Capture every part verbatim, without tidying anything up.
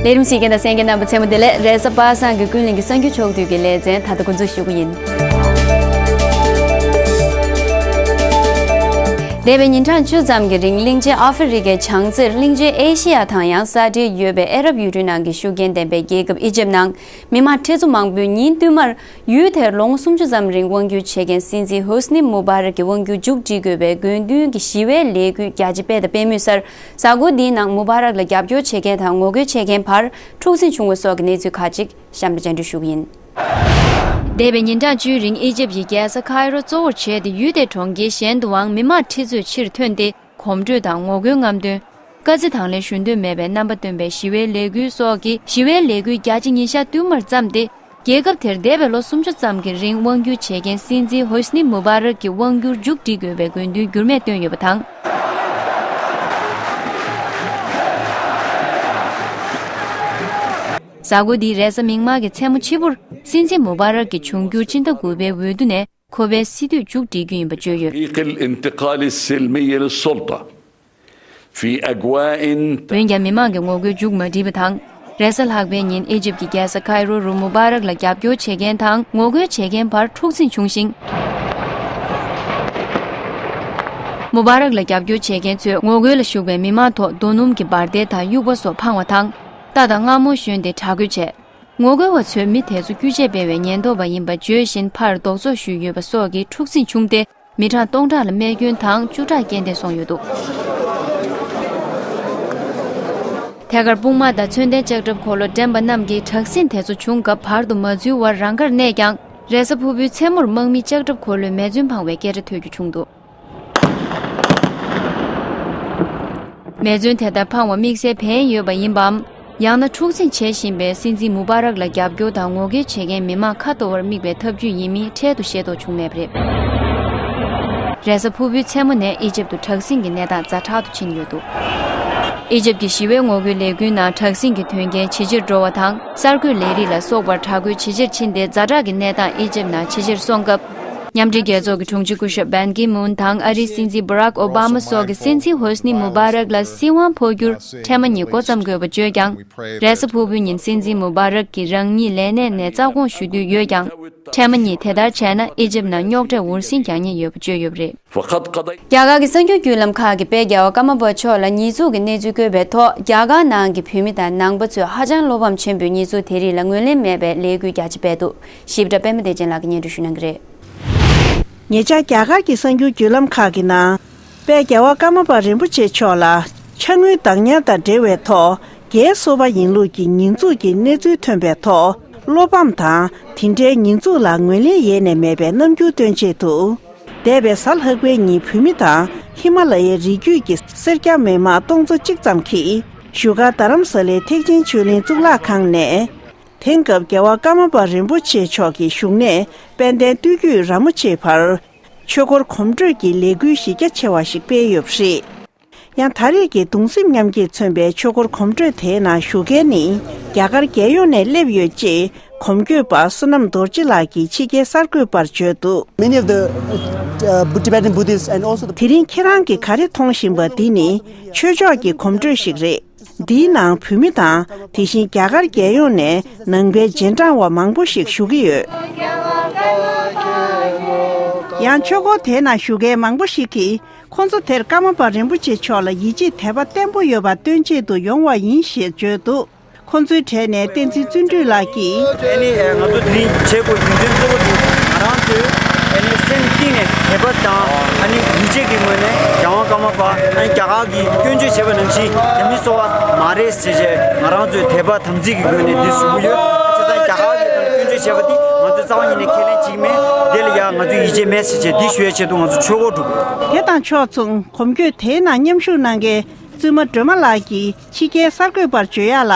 ལས་རིམ་གཟིགས་མཁན་དང་གསན་མཁན་རྣམ་པ་ཚང་མ་བདེ་ལེགས། རེས་གཟའ་པ་སངས་ཀྱི་ཀུན་གླེང་གི་གསར་འགྱུར་ཕྱོགས་བསྡུས་ཀྱི་ལེ་ཚན་ད་ལྟ་འགོ་འཛུགས་ཞུ་གི་ཡིན། འདས་པའི་ཉིན་གྲངས་བཅུ་ཙམ་གྱི་རིང་གླིང་ཆེན་ཨ་ཧྥེ་རི་ཁའི་བྱང་རྩེར་གླིང་ཆེན་ཨེ་ཤེ་ཡ་དང་ཡང་ས་འབྲེལ་ཡོད་པའི་ཨ་རབ་ཡུལ་གྲུའི་ནང་གི་ཤུགས་རྐྱེན་ལྡན་པའི་རྒྱལ་ཁབ་ཨི་ཇེབ་ནང་མི་མང་ཁྲི་ཚོ་མང་པོས་ཉིན་བསྟུད་མར་ཡུལ་དེར་ལོ་ངོ་སུམ་ཅུ་ཙམ་རིང་དབང་བསྒྱུར་བྱེད་མཁན་སྲིད་འཛིན་ཧོ་སི་ནི་མུ་བྷ་རག་གི་དབང་བསྒྱུར་མཇུག་སྒྲིལ་དགོས་པའི་དགོས་འདུན་གྱི་ཞི་བའི་ལས་འགུལ་རྒྱ་ཆེ་སྤེལ་དང་སྤེལ་མུས་སར། གཟའ་འཁོར་འདིའི་ནང་མུ་བྷ་རག་ལ་རྒྱབ་སྐྱོར་བྱེད་མཁན་དང་ངོ་རྒོལ་བྱེད་མཁན་བར་འཁྲུག་ཟིང་བྱུང་བ་སོགས་ཀྱི་གནས་ཚུལ་ཁག་ཅིག་གཤམ་ལ་སྙན་སྒྲོན་ཞུ་གི་ཡིན། འདས་པའི་ཉིན་གྲངས་བཅུའི་རིང་ཨི་ཇེབ་ཀྱི་རྒྱལ་ས་ཁའི་རོ་གཙོ་བོར་བྱས་ཏེ་ཡུལ་དེའི་གྲོང་ཁྱེར་གཞན་དུའང་མི་མང་ཁྲི་ཚོས་ཕྱིར་ཐོན་ཏེ་གོམ་བགྲོད་དང་ངོ་རྒོལ་རྔམ་སྟོན། དཀའ་ཚེགས་དང་ལེན་ཞུ་འདོད་མེད་པའི་རྣམ་པ་སྟོན་པའི་ཞི་བའི་ལས་འགུལ་སོགས་ཀྱི་ཞི་བའི་ལས་འགུལ་རྒྱ་ཆེ་ཉིན་ཞག་བསྟུད་མར་བརྩམས་ཏེ། རྒྱལ་ཁབ་དེར་འདས་པའི་ལོ་སུམ་ཅུ་ཙམ་གྱི་རིང་དབང་བསྒྱུར་བྱེད་མཁན་སྲིད་འཛིན་ཧོ་སི་ནི་མུ་བྷ་རག་གི་དབང་བསྒྱུར་མཇུག་སྒྲིལ་དགོས་པའི་དགོས་འདུན་འགྱུར་མེད་བཏོན་ཡོད་པ་དང་། གཟའ་འཁོར་འདིའི་རེས་གཟའ་མིག་དམར་གྱི་མཚན་མོ་ཕྱི་པོར་སྲིད་འཛིན་མུ་བྷ་རག་གི་འབྱུང་འགྱུར་སྤྱི་ཟླ་དགུ་པའི་འོས་བསྡུ་ནས་ཁོ་པའི་སྲིད་དུས་མཇུག་སྒྲིལ་རྒྱུ་ཡིན་པ་བརྗོད་ཡོད། طريق الانتقال السلمي للسلطة في أجواء འོན་ཀྱང་མི་མང་གི་ངོ་རྒོལ་མཇུག་མ་སྒྲིལ་བ་དང་། རེས་གཟའ་ལྷག་པའི་ཉིན་ཨི་ཇིབ་ཀྱི་རྒྱལ་ས་ཁའི་རོ་རུ་མུ་བྷ་རག་ལ་རྒྱབ་སྐྱོར་བྱེད་མཁན་དང་ངོ་རྒོལ་བྱེད་མཁན་བར་འཁྲུག་འཛིང་བྱུང་ཞིང་། མུ་བྷ་རག་ལ་རྒྱབ་སྐྱོར་བྱེད་མཁན་ཚོས་ངོ་རྒོལ་ལ་ཞུགས་པའི་མི་མང་ཐོག་རྡོ་སྣུམ་གྱི་འབར་མདེལ་དང་དབྱུག་པ་སོགས་འཕངས་པ་དང་། རྟ་དང་མངར་མོ་ཞོན་ཏེ་དྲག་རྒོལ་བྱས། ངོ་རྒོལ་བ་ཚོས་མི་དེ་ཚོ་སྐུལ་ཆས་སྤེལ་བའི་ཉེན་རྟོག་པ་ཡིན་པ་བརྗོད་བཞིན་ཕར་ལྡོག་ཚོགས་ཞུས་ཡོད་པ་སོགས་ཀྱི་འཁྲུག་འཛིང་བྱུང་སྟེ། མི་གྲངས་སྟོང་ཕྲག་ལ་རྨས་སྐྱོན་དང་བཅུ་ཕྲག་རྐྱེན་འདས་སོང་ཡོད་འདུག་ཐད་ཀར་དཔུང་དམག་དང་མཚོན་ལྡན་ལྕགས་ཁྲབ་འཁོར་ལོ་འདྲེན་པ་རྣམས་ཀྱིས་དྲག་ཟིང་དེ་ཚོ་བྱུང་སྐབས་བར་དུ་མ་འཛུལ་བར་རང་ཁར་གནས་ཀྱང་། རེས་གཟའ་ཕུར་བུའི་མཚན་མོར་དམག་མིས་ལྕགས་ཁྲབ་འཁོར་ལོའི་མེ་མཚོན་འཕངས་པའི་སྐད་སྒྲ་ཐོས་རྒྱུ་བྱུང་འདུག་མེ་མཚོན་དེ་ལྟར་འཕངས་པ་དམིགས་བསལ་ཕན་ཡོད་པ་ཡིན་པའམ། ཡང་ན་འཁྲུག་འཛིང་བྱེད་བཞིན་པའི་སྲིད་འཛིན་མུ་བྷ་རག་ལ་རྒྱབ་སྐྱོར་དང་ངོ་རྒོལ་བྱེད་མཁན་མི་མང་ཁ་གཏོར་བར་དམིགས་པའི་ཐབས་ཇུས་ཡིན་མིན་འཕྲལ་དུ་ཤེས་རྟོགས་བྱུང་མེད་པ་རེད། རེས་གཟའ་ཕུར་བུའི་མཚན་མོ་ནས་ཨི་ཇིབ་ཏུ་དྲག་ཟིང་གི་གནས་སྟངས་ཛ་དྲག་ཏུ་ཕྱིན་ཡོད་འདུག་ཨི་ཇིབ་ཀྱི་ཞི་བའི་ངོ་རྒོལ་ལས་འགུལ་ནང་དྲག་ཟིང་གི་དོན་རྐྱེན་ཇེ་ཆེར་འགྲོ་བ་དང་། གསར་འགོད་ལས་རིགས་ལ་སོགས་པར་དྲག་རྒོལ་ཇེ་ཆེར་ཕྱིན་ཏེ། ཛ་དྲག་གི་གནས་སྟངས་ཨི་ཇིབ་ནང་ཇེ་ཆེར་སོང་སྐབས། མཉམ་འབྲེལ་རྒྱལ་ཚོགས་ཀྱི་དྲུང་ཆེ་སྐུ་ཞབས་བན་ཀི་མུན་དང་ཨ་རིའི་སྲིད་འཛིན་བྷ་རག་ཨོ་བྷ་མ་སོགས་ཀྱིས་སྲིད་འཛིན་ཧོ་སི་ནི་མུ་བྷ་རག་ལ་སྲིད་དབང་འཕོ་རྒྱུར་ཐེངས་མ་གཉིས་འགོ་བརྩམས་དགོས་པ་བརྗོད་ཀྱང་། རེས་གཟའ་ཕུར་བུའི་ཉིན་སྲིད་འཛིན་མུ་བྷ་རག་གིས་རང་ཉིད་ལས་གནས་ནས་རྩ་དགོངས་ཞུ་འདོད་ཡོད་ཀྱང་། ཐེངས་མ་གཉིས་དེ་ལྟར་བྱས་ན་ཨི་ཇིབ་ནང་རྙོག་དྲ་འུར་ཟིང་རྒྱག་ཉེན་ཡོད་པ་བརྗོད་ཡོད་པ་རེད། རྒྱ་གར་གྱི་གསར་འགྱུར་བརྒྱུད་ལམ་ཁག་གིས་དཔལ་རྒྱལ་བ་ཀརྨ་པ་མཆོག་ལ་ཉེས་འཛུགས་ཀྱི་གནས་ཚུལ་བཀོད་པའི་ཐོག་རྒྱ་གར་ནང་གི་བོད་མི་དང་ནང་པ་ཚོས་ཧ་ཅང་བློ་ཕམ་ཆེན་པོས་ཉེས་འཛུགས་དེ་རིགས་ལ་ངོས་ལེན་མེད་པའི་ལས་འགུལ་རྒྱ་ཆེ་སྤེལ་འདུག་ཞིབ་ཕྲ་པད་མ་བདེ་ཆེན་ལགས་ཀྱིས་སྙན་སྒྲོན་ཞུ་གནང་གི་རེད། ཉེ་ཆར་རྒྱ་གར་གྱི་གསར་འགྱུར་བརྒྱུད་ལམ་ཁག་གི་ནང་། དཔལ་རྒྱལ་བ་ཀརྨ་པ་རིན་པོ་ཆེ་མཆོག་ལ་ཕྱག་དངུལ་བདག་ཉར་དང་འབྲེལ་བའི་ཐོག་རྒྱའི་སོ་པ་ཡིན་ལུགས་ཀྱི་ཉེས་འཛུགས་ཀྱི་གནས་ཚུལ་ཐོན་པའི་ཐོག་བློ་ཕམ་དང་དེ་འདྲའི་ཉེས་འཛུགས་ལ་ངོས་ལེན་ཡེ་ནས་མེད་པའི་རྣམ་འགྱུར་སྟོན་ཆེད་དུ། འདས་པའི་གཟའ་ལྷག་པའི་ཉིན་བོད་མི་དང་ཧི་མ་ལ་ཡའི་རི་རྒྱུད་ཀྱི་སེར་སྐྱ་མི་མང་སྟོང་ཚོ་གཅིག་ཙམ་གྱིས་བཞུགས་སྒར་རྡ་རམ་ས་ལའི་ཐེག་ཆེན་ཆོས་གླིང་གཙུག་ལག་ཁང་ནས། དེང་སྐབས་རྒྱལ་བ་ཀརྨ་པ་རིན་པོ་ཆེ་མཆོག་གི་བཞུགས་གནས་དཔལ་ལྡན་སྟོད་རྒྱུད་ར་མོ་ཆེའི་བར། ཆོས་འཁོར་གོམ་བགྲོད་ཀྱི་ལས་འགུལ་གཞི་རྒྱ་ཆེ་བ་ཞིག་སྤེལ་ཡོད་པ་རེད། ཡང་ད་རེས་ཀྱི་གདུང་སེམས་མཉམ་སྐྱེད་མཚོན་པའི་ཆོས་འཁོར་གོམ་བགྲོད་དེའི་ནང་ཞུགས་མཁན་ནི་རྒྱ་གར་རྒྱལ་ཡོངས་ནས་སླེབས་ཡོད་ཅེས་གོམ་བགྲོད་པ་བསོད་ནམས་རྡོ་རྗེ་ལགས་ཀྱིས་ཕྱི་རྒྱལ་གསར་འགོད་པར་བརྗོད་འདུག Many of the uh, Tibetan Buddhists and also the དེ་རིང་ཁྱེད་རང་གིས་ག་རེ་མཐོང་བཞིན་པ་འདི་ནི་ཆོས་ཕྱོགས་ཀྱི་གོམ་བགྲོད་ཞིག་རེད། འདིའི་ནང་བོད་མི་དང་དེ་བཞིན་རྒྱ་གར་རྒྱལ་ཡོངས་ནས་ནང་པའི་རྗེས་འབྲང་བ་མང་པོ་ཞིག་ཞུགས་ཀྱི་ཡོད། ཡང་ཆོས་འཁོར་དེའི་ནང་ཞུགས་མཁན་མང་པོ་ཞིག་གིས་ཁོང་ཚོ་དེར་ཀརྨ་པ་རིན་པོ་ཆེ་མཆོག་ལ་ཡིད་ཆེས་དད་པ་བརྟན་པོ་ཡོད་པ་སྟོན་ཆེད་དུ་ཡོང་བ་ཡིན་ཞེས་བརྗོད་འདུག་ཁོང་ཚོའི་གྲས་ནས་བསྟན་འཛིན་བརྩོན་འགྲུས་ལགས་ཀྱིས། ཨ་ནི་ང་ཚོ་དེ་རིང་བྱེད་དགོས་རྒྱུ་མཚན་གཙོ་བོ་དེ་ང་རང་ཚོས་ཨ་ནི་སེམས་གཏིང་ནས་དད་པ་དང་ཨ་ནི་ཡིད་ཆེས་ཀྱི་ངོས་ནས་རྒྱལ་དབང་ཀརྨ་པ་ཨ་ནི་རྒྱ་གར་གྱིས་སྐྱོན་བརྗོད་བྱས་པ་ནང་བཞིན་རྒྱ་མི་སོ་པ་མ་རེད་ཟེར་བྱས་ང་རང་ཚོས་དད་པ་དམ་ཚིག་གི་སྒོ་ནས་འདི་ཞུ་གི་ཡོད། བྱས་ཙང་རྒྱ་གར་གྱིས་སྐྱོན་བརྗོད་བྱས་པ་འདི་ང་ཚོས་རྩ་བ་ཉིད་ནས་ཁས་ལེན་བྱེད་ཀྱི་མེད། འདི་ལ་ཡང་ང་ཚོས་ཡིད་ཆེས་མེད་ཟེར་བྱས་འདི་ཞུ་ཡའི་ཆེད་དུ་ང་ཚོ་ཆོས་འཁོར་བསྒྲུགས། དེ་དང་ཕྱོགས་མཚུངས་གོམ་བགྲོད་དེའི་ནང་མཉམ་ཞུགས་གནང་མཁན་བཙུན་མ་སྒྲོལ་མ་ལགས་ཀྱིས་ཕྱི་རྒྱལ་གསར་འགོད་པར་བརྗོད་ཡག་ལ།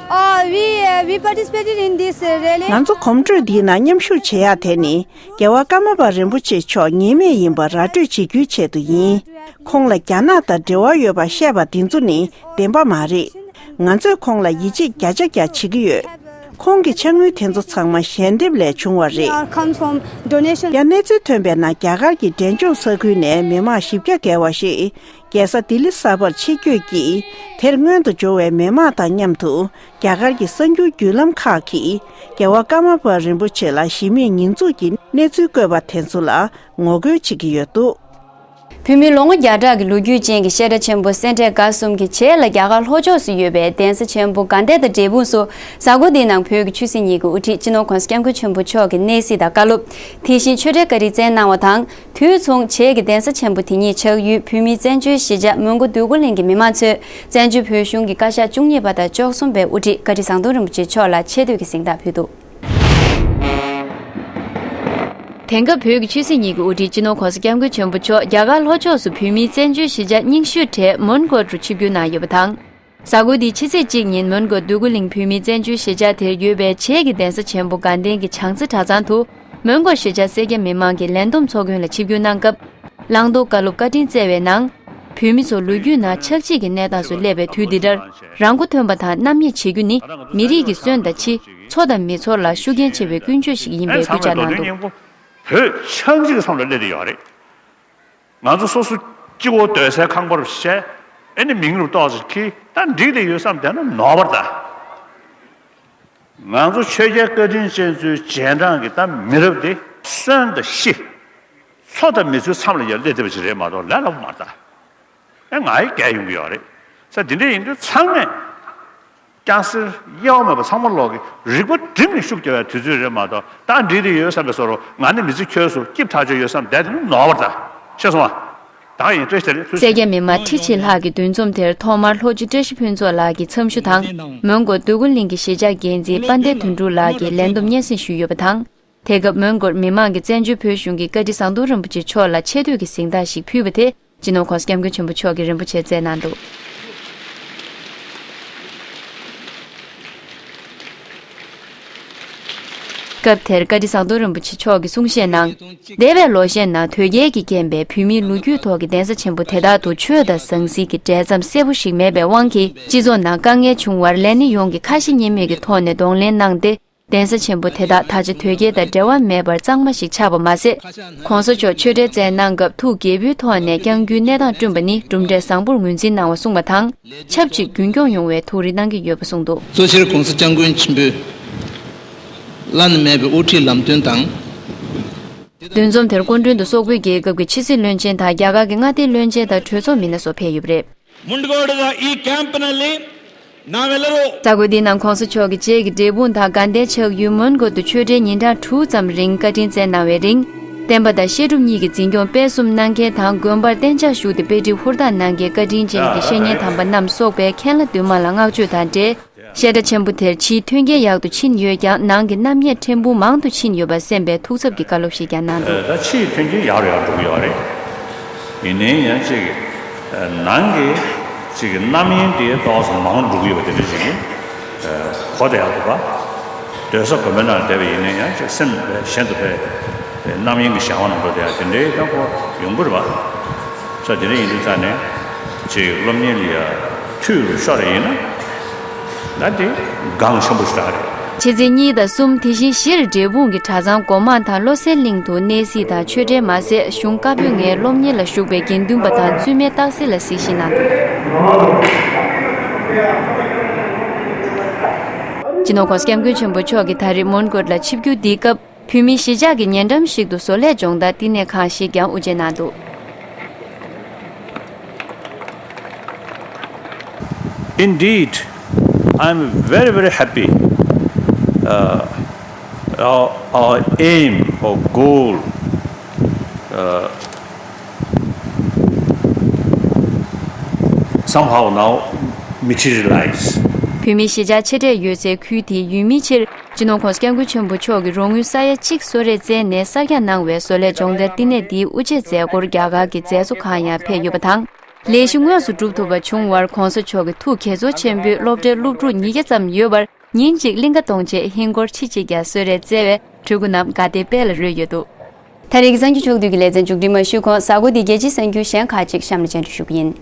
Uh, we, uh, we participated in this, uh, rally. ང་ཚོ་གོམ་བགྲོད་འདིའི་ནང་མཉམ་ཞུགས་བྱེད་ཡག་དེ་ནི་རྒྱལ་བ་ཀརྨ་པ་རིན་པོ་ཆེ་མཆོག་ངེས་མེད་ཡིན་པ་ར་སྤྲོད་བྱེད་རྒྱུའི་ཆེད་དུ་ཡིན། ཁོང་ལ་རྒྱ་ནག་དང་འབྲེལ་བ་ཡོད་པ་བཤད་པ་འདི་ཚོ་ནི་བདེན་པ་མ་རེད། ང་ཚོས་ཁོང་ལ་ཡིད་ཆེས་བརྒྱ་ཆ་བརྒྱ་བྱེད་ཀྱི་ཡོད། ཁོང་གི་ཕྱག་དངུལ་དེ་ཚོ་ཚང་མ་ཞལ་འདེབས་ལས་བྱུང་བ་རེད། Comes from donation. རྒྱ་གནས་ཚུལ་ཐོན་པའི་ནང་རྒྱ་གར་གྱི་འབྲས་ལྗོངས་ས་ཁུལ་ནས་མི་མང་བཞི་བརྒྱ་བརྒལ་བ་ཞིག་རྒྱལ་ས་ལྡི་ལི་གསར་པར་ཕྱིར་སྐྱོད་ཀྱིས་དེར་སྔོན་དུ་འབྱོར་བའི་མི་མང་དང་མཉམ་དུ་རྒྱ་གར་གྱི་གསར་འགྱུར་བརྒྱུད་ལམ་ཁག་གིས་རྒྱལ་བ་ཀརྨ་པ་རིན་པོ་ཆེ་ལ་གཞི་མེད་ཉེས་འཛུགས་ཀྱི་གནས་ཚུལ་བཀོད་པ་དེ་ཚོ་ལ་ངོ་རྒོལ་བྱེད་ཀྱི་ཡོད་འདུག་བོད་མིའི་ལོ་ངོ་བརྒྱ་ཕྲག་གི་ལོ་རྒྱུས་ཅན་གྱི་བཤད་གྲྭ་ཆེན་པོ་སེ་འབྲས་དགའ་གསུམ་གྱི་བྱེས་ལ་རྒྱ་གར་ལྷོ་ཕྱོགས་སུ་ཡོད་པའི་གདན་ས་ཆེན་པོ་དགའ་ལྡན་དང་འབྲས་སྤུངས་སུ་གཟའ་འཁོར་འདིའི་ནང་བོད་ཀྱི་ཆོས་སྲིད་གཉིས་ཀྱི་དབུ་ཁྲིད་སྤྱི་ནོར་༸གོང་ས་༸སྐྱབས་མགོན་ཆེན་པོ་མཆོག་གི་གནས་གཟིགས་དང་བཀའ་སློབ། དེ་བཞིན་ཆོས་འབྲེལ་བཀའ་དྲིན་བསྩལ་གནང་བ་དང་། དུས་མཚུངས་བྱེས་ཀྱི་གདན་ས་ཆེན་པོ་དེ་ཉིད་ཆགས་ཡུལ་བོད་མིའི་བཙན་བྱོལ་གཞིས་ཆགས་མོན་གྷོ་འདོད་རྒུ་གླིང་གི་མི་མང་ཚོས་བཙན་བྱོལ་བོད་གཞུང་གི་བཀའ་ཤག་བཅུ་གཉིས་པ་དང་བཅུ་གསུམ་པའི་དབུ་ཁྲིད་བཀའ་ཁྲི་ཟམ་གདོང་རིན་པོ་ཆེ་མཆོག་ལ་ཆེ་བསྟོད་ཀྱི་གཟེངས་རྟགས་ཕུལ་འདུག་དེང་སྐབས་བོད་ཀྱི་ཆོས་སྲིད་གཉིས་ཀྱི་དབུ་ཁྲིད་སྤྱི་ནོར་༸གོང་ས་༸སྐྱབས་མགོན་ཆེན་པོ་མཆོག་རྒྱ་གར་ལྷོ་ཕྱོགས་སུ་བོད་མིའི་བཙན་བྱོལ་གཞིས་ཆགས་རྙིང་ཤོས་གྲས་མོན་གྷོ་རུ་ཆིབས་བསྒྱུར་གནང་ཡོད་པ་དང་། གཟའ་འཁོར་འདིའི་ཕྱི་ཚེས་གཅིག་ཉིན་མོན་གྷོ་འདོད་རྒུ་གླིང་བོད་མིའི་བཙན་བྱོལ་གཞིས་ཆགས་དེར་ཡོད་པའི་བྱེས་ཀྱི་གདན་ས་ཆེན་པོ་དགའ་ལྡན་གྱི་བྱང་རྩེ་གྲྭ་ཚང་དུ། མོན་གྷོ་གཞིས་ཆགས་སེར་སྐྱ་མི་མང་གི་ལས་བསྡོམས་ཚོགས་ཁང་ལ་ཆིབས་བསྒྱུར་གནང་སྐབས། བླང་དོར་བཀའ་སློབ་བཀའ་དྲིན་སྩལ་བའི་ནང་། བོད་མི་ཚོ་ལོ་རྒྱུས་ནང་ཆགས་འཇིག་གི་གནས་སྟངས་སུ་སླེབས་པའི་དུས་འདི་འདྲར། རང་མགོ་ཐོན་པ་དང་རྣམ་གཡེང་བྱེད་རྒྱུ་ནི་མི་རིགས་ཀྱི་སོན་དང་ཕྱི། འཚོ་དང་མི་འཚོ་ལ་ཤུགས་རྐྱེན་ཆེ་བའི་ཀུན་སྤྱོད་ཞིག་ཡིན་པའི་སྐུལ་ལྕག་གནང་འདུག་བོད་ཆགས་འཇིག་གི་མཚམས་ལ་སླེབས་བསྡད་ཡོད་རེད། ང་ཚོ་སོ་སོ་སྐྱིད་པོ་སྡོད་སའི་ཁང་པར་བཤད། ཨེ་ནི་མིང་རུ་ཏོག་ཙམ་ཁྱེར་ད་འགྲིག་བསྡད་ཡོད་བསམ་བསྡད་ན་ནོར་བ་རེད་ད། ང་ཚོ་ཆོས་རྒྱལ་བཀའ་དྲིན་ཅན་ཚོའི་རྗེས་འབྲང་གི་ད་མི་རབས་དེ་སོན་དང་ཤི། འཚོ་དང་མི་འཚོའི་མཚམས་ལ་ཡར་སླེབས་བསྡད་པ་ཞིག་རེད་མ་གཏོགས་ལས་སླ་པོ་མ་རེད་ད། ཨེ་ང་ཡི་རྒྱལ་ཡོང་གི་ཡོད་རེད། ས་འདི་འདྲ་ཡིན་དུས་ཚང་མས། སྐྱ་སེར་དབྱེ་བ་མེད་པར་ཚང་མ་ལོག་གི་རིག་པ་བསྒྲིམས་ནས་ཤུགས་རྒྱག་པའི་དུས་ཚོད་རེད་མ་གཏོགས་ད་འགྲིག་བསྡད་ཡོད་བསམ་པའི་བཟོ་འདྲ་ང་ནི་མི་ཚེ་འཁྱོལ་སོང་སྐྱིད་ཐག་ཆོད་ཡོད་བསམ་བསྡད་དེ་ནི་ནོར་བ་རེད་ད། ཤེས་སོང་ཨ། ད་ཡིན་བཀྲ་ཤིས་བདེ་ལེགས་ཐུགས། སེར་སྐྱ་མི་མང་ཁྲི་ཕྱེད་ལྷག་གི་འདུ་འཛོམས་དེར་ཐོག་མར་ལྷོ་སྤྱི་བཀྲ་ཤིས་ཕུན་ཚོགས་ལགས་ཀྱི་འཚམས་ཞུ་དང་མོན་གྷོ་འདོད་རྒུ་གླིང་གི་གཞིས་ཆགས་འགན་འཛིན་དཔལ་ལྡན་དོན་གྲུབ་ལགས་ཀྱིས་ལས་བསྡོམས་སྙན་སེང་ཞུས་ཡོད་པ་དང་། དེ་སྐབས་མོན་གྷོར་མི་མང་གིས་བཙན་བྱོལ་བོད་གཞུང་གི་བཀའ་ཁྲི་ཟམ་གདོང་རིན་པོ་ཆེ་མཆོག་ལ་ཆེ་བསྟོད་ཀྱི་གཟེངས་རྟགས་ཤིག་ཕུལ་བ་དེ་སྤྱི་ནོར་༸གོང་ས་༸སྐྱབས་མགོན་ཆེན་པོ་མཆོག་གིས་རིན་པོ་ཆེར་སྩལ་གནང་འདུག་སྐབས་དེར་བཀའ་ཁྲི་ཟམ་གདོང་རིན་པོ་ཆེ་མཆོག་གིས་གསུང་བཤད་ནང་། འདས་པའི་ལོ་ཤས་ནང་དོལ་རྒྱལ་གྱིས་རྐྱེན་པས་བོད་མིའི་ལོ་རྒྱུས་ཐོག་གི་གདན་ས་ཆེན་པོ་དེ་དག་ཏུ་ཆོས་དང་ཟང་ཟིང་གི་འབྲེལ་ཟམ་གསལ་པོ་ཞིག་མེད་པའི་དབང་གིས་སྤྱི་ཚོགས་ནང་དཀའ་ངལ་བྱུང་བར་ལས་སྣེ་ཡོངས་ཀྱིས་ཁ་ཞེ་གཉིས་མེད་ཀྱི་ཐོག་ནས་གདོང་ལེན་གནང་སྟེ། གདན་ས་ཆེན་པོ་དེ་དག་ད་ཆ་དོལ་རྒྱལ་དང་འབྲེལ་བ་མེད་པར་གཙང་མ་ཞིག་ཆགས་པ་མ་ཟད། ༸གོང་ས་མཆོག་ཆོས་འབྲེལ་སྩལ་གནང་སྐབས་ཐུགས་དགྱེས་པོའི་ཐོག་ནས་བསྐྱང་རྒྱུའི་གནས་སྟངས་བསྐྲུན་པ་ནི་གྲུབ་འབྲས་བཟང་པོར་ངོས་འཛིན་གནང་བ་གསུངས་པ་དང་། ཆབས་ཅིག་རྒྱུན་སྐྱོང་ཡོང་བའི་ཐུགས་རེ་གནང་གི་ཡོད་པ་གསུངས་འདུག་གཙོ་ཆེར་༸གོང་ས་༸སྐྱབས་མགོན་ཆེན་པོའི་བླ་ན་མེད་པའི་དབུ་ཁྲིད་ལམ་སྟོན་དང་། འདུ་འཛོམས་དེར་སྐུ་མགྲོན་དུ་སོག་པོའི་རྒྱལ་ཁབ་ཀྱི་ཕྱི་སྲིད་བློན་ཆེན་དང་རྒྱ་གར་གྱི་མངའ་སྡེའི་བློན་ཆེན་དང་གྲོས་ཚོགས་མི་སྣ་སོགས་ཕེབས་ཡོད་པ་རེད། ಮುಂಡ್ಗೋಡದ ಈ ಕ್ಯಾಂಪ್‌ನಲ್ಲಿ ನಾವೆಲ್ಲರೂ གཟའ་འཁོར་འདིའི་ནང་༸གོང་ས་མཆོག་གིས་བྱེས་ཀྱི་འབྲས་སྤུངས་དང་དགའ་ལྡན་ཆགས་ཡུལ་མོན་གྷོ་དུ་ཆོས་འབྲེལ་ཉིན་གྲངས་དྲུག་ཙམ་རིང་བཀའ་དྲིན་བསྩལ་གནང་བའི་རིང་། བསྟན་པ་དང་བཤད་སྒྲུབ་གཉིས་ཀྱི་འཛིན་སྐྱོང་སྤེལ་གསུམ་གནང་མཁན་དང་དགོན་པར་གཏན་འཇགས་ཞུགས་ཏེ་དཔེ་ཁྲིད་ཧུར་ཐག་གནང་མཁན་བཀའ་དྲིན་ཅན་གྱི་བཤེས་གཉེན་དམ་པ་རྣམས་སོགས་པའི་མཁན་བླ་འདུས་མང་ལ་བསྔགས་བརྗོད་དང་འབྲེལ། བཤད་གྲྭ་ཆེན་པོ་དེར་ཕྱིའི་མཐུན་རྐྱེན་ཡག་ཏུ་ཕྱིན་ཡོད་ཀྱང་ནང་གི་རྣམ་གཡེང་ཕྲན་བུ་མང་དུ་ཕྱིན་ཡོད་པ་གསན་པའི་ཐུགས་འཚབ་ཀྱི་བཀའ་སློབ་ཞིག་ཀྱང་གནང་འདུག་ད་ཕྱིའི་མཐུན་རྐྱེན་ཡག་རུ་ཡག་འགྲོ་གི་ཡོད་རེད། ཡིན་ནའི་ཡང་ཅིག་ནང་གི་ཅིག་རྣམ་གཡེང་དེ་ཏོག་ཙམ་མང་རུ་འགྲོ་གི་ཡོད་པ་དེ་འདྲ་ཞིག་གི་གོ་བདེ་ཡག་འདུག་ག་སྡོད་ས་དགོན་པའི་ནང་བསྡད་པ་ཡིན་ནའི་ཡང་ཅིག་སེམས་གཞན་དུ་ཕེབས། རྣམ་གཡེང་གི་བྱ་བ་ནང་འགྲོ་བསྡད་ཡག་དེ་འདྲའི་ཡང་ཁོ་ཡོང་གི་རེད་པ། ས་དེ་འདྲ་ཡིན་དུས་ཙང་ནས་ཅིག་སློབ་གཉེར་ལ་ཡ་འཐུས་རུ་ཤོར་ཡིན་ན། ད་དེ་གང་ཆེན་པོ་ཞིག་རེད། ཕྱི་ཚེས་གཉིས་དང་གསུམ་དེ་བཞིན་བཞིར་འབྲས་སྤུངས་ཀྱི་གྲྭ་ཚང་སྒོ་མང་དང་བློ་གསལ་གླིང་དུ་གནས་གཟིགས་དང་ཆོས་འབྲེལ་མ་ཟད་གཞུང་བཀའ་པོད་ལྔའི་སློབ་གཉེར་ལ་ཞུགས་པའི་དགེ་འདུན་པ་དང་བཙུན་མའི་རྟགས་གསལ་ལ་གཟིགས་ཞིབ་གནང་འདུག་སྤྱི་ནོར་༸གོང་ས་༸སྐྱབས་མགོན་ཆེན་པོ་མཆོག་གིས་ད་རེས་མོན་གྷོ་ལ་ཆིབས་བསྒྱུར་འདིའི་སྐབས། བོད་མིའི་གཞིས་ཆགས་ཀྱི་ཉེ་འགྲམ་ཞིག་ཏུ་བཟོ་ལས་སྦྱོང་བརྡར་བསྟི་གནས་ཁང་ཞིག་ཀྱང་དབུ་འབྱེད་གནང་འདུག Indeed, I am very, very happy. Uh, our, our aim or goal, uh, somehow now materialize. བོད་མིའི་གཞིས་ཆགས་ཆེ་གྲས་ཡོད་སའི་ཁུལ་དེའི་ཡུལ་མིའི་ཕྱིར། སྤྱི་ནོར་༸གོང་ས་༸སྐྱབས་མགོན་ཆེན་པོ་མཆོག་གིས་རོགས་དངུལ་ས་ཡ་གཅིག་གསོལ་རས་བསྩལ་ནས་གསར་རྒྱག་གནང་བའི་བཟོ་ལས་སྦྱོང་བརྡར་བསྟི་གནས་འདིའི་དབུ་འབྱེད་མཛད་སྒོར་རྒྱ་གར་གྱི་མཛད་གཙོ་ཁག་ཡང་ཕེབས་ཡོད་པ་དང་། ལས་གཞི་དངོས་སུ་སྒྲུབ་ཐུབ་པ་བྱུང་བར་༸གོང་ས་མཆོག་གི་ཐུགས་དགྱེས་ཚོར་ཆེན་པོས་སློབ་གྲྭའི་སློབ་ཕྲུག་ཉིས་བརྒྱ་ཙམ་ཡོད་པར་ཉིན་གཅིག་གླིང་ཀ་གཏོང་ཆེད་ཧིན་སྒོར་ཁྲི་གཅིག་བརྒྱ་གསོལ་རས་བསྩལ་བས་ཕྲུ་གུ་རྣམས་དགའ་བདེའི་དཔལ་ལ་རོལ་ཡོད་འདུག་ད་རེས་ཀྱི་གསར་འགྱུར་ཕྱོགས་བསྡུས་ཀྱི་ལེ་ཚན་མཇུག་སྒྲིལ་མ་ཞུས་གོང་གཟའ་འཁོར་འདིའི་རྒྱལ་སྤྱིའི་གསར་འགྱུར་གཞན་ཁག་ཅིག་གཤམ་ལ་སྙན་སྒྲོན་ཞུ་གི་ཡིན།